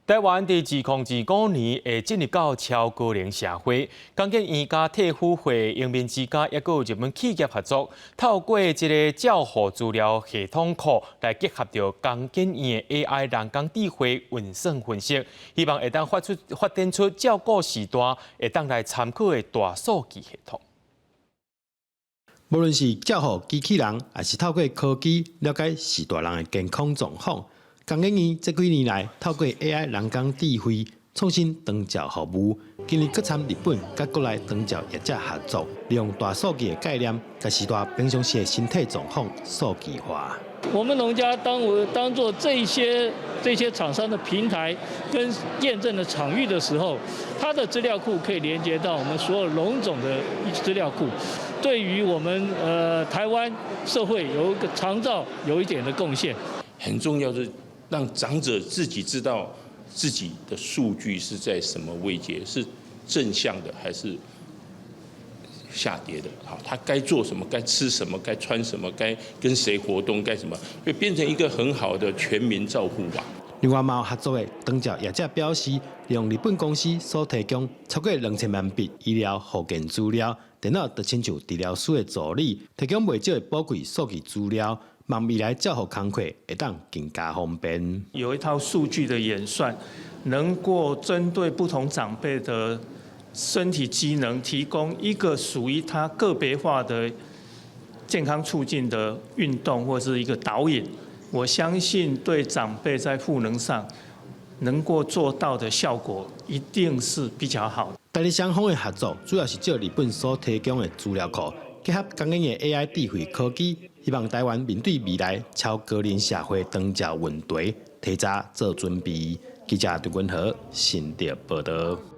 台灣佇2025年會進入到超高齡社會，江建院佮退輔會、榮民之家，抑閣有日本企業合作，透過這个照護資料系統庫來結合著江建院的 AI 人工智慧運算分析，希望會當發展出照顧序大會當來參考的大數據系統。無論是照護機器人，抑是透過科技了解序大人的健康狀況。江建院這幾年來，透過 AI 人工智慧創新長照服務，今年閣參日本佮國內長照業者合作，利用大數據的概念，共序大平常時的身體狀況數據化。我們榮家當我當做這些廠商的平台跟驗證的場域的時候，它的資料庫可以連接到我們所有榮總的資料庫，對於我們台灣社會有一個長照有一點的貢獻。很重要是讓長者自己知道自己的數據是在什麼位階，是正向的還是下跌的？好，他該做什麼？該吃什麼？該穿什麼？該跟誰活動？該什麼？會變成一個很好的全民照護網。另外，嘛有合作的長照業者表示，利用日本公司所提供超過2000萬筆醫療保健資料，電腦就親像治療師的助理，提供袂少的寶貴數據資料。望未來照護工課會當更加方便。有一套數據的演算，能夠針對不同長輩的身體機能，提供一個屬於他個別化的健康促進的運動或是一個導引。我相信對長輩在賦能上能夠做到的效果，一定是比較好。台日雙方的合作，主要是借日本所提供的資料庫，結合江建的 AI 智慧科技，希望台灣面對未來超高齡社會長照問題，提早做準備。記者陳君和新竹報導。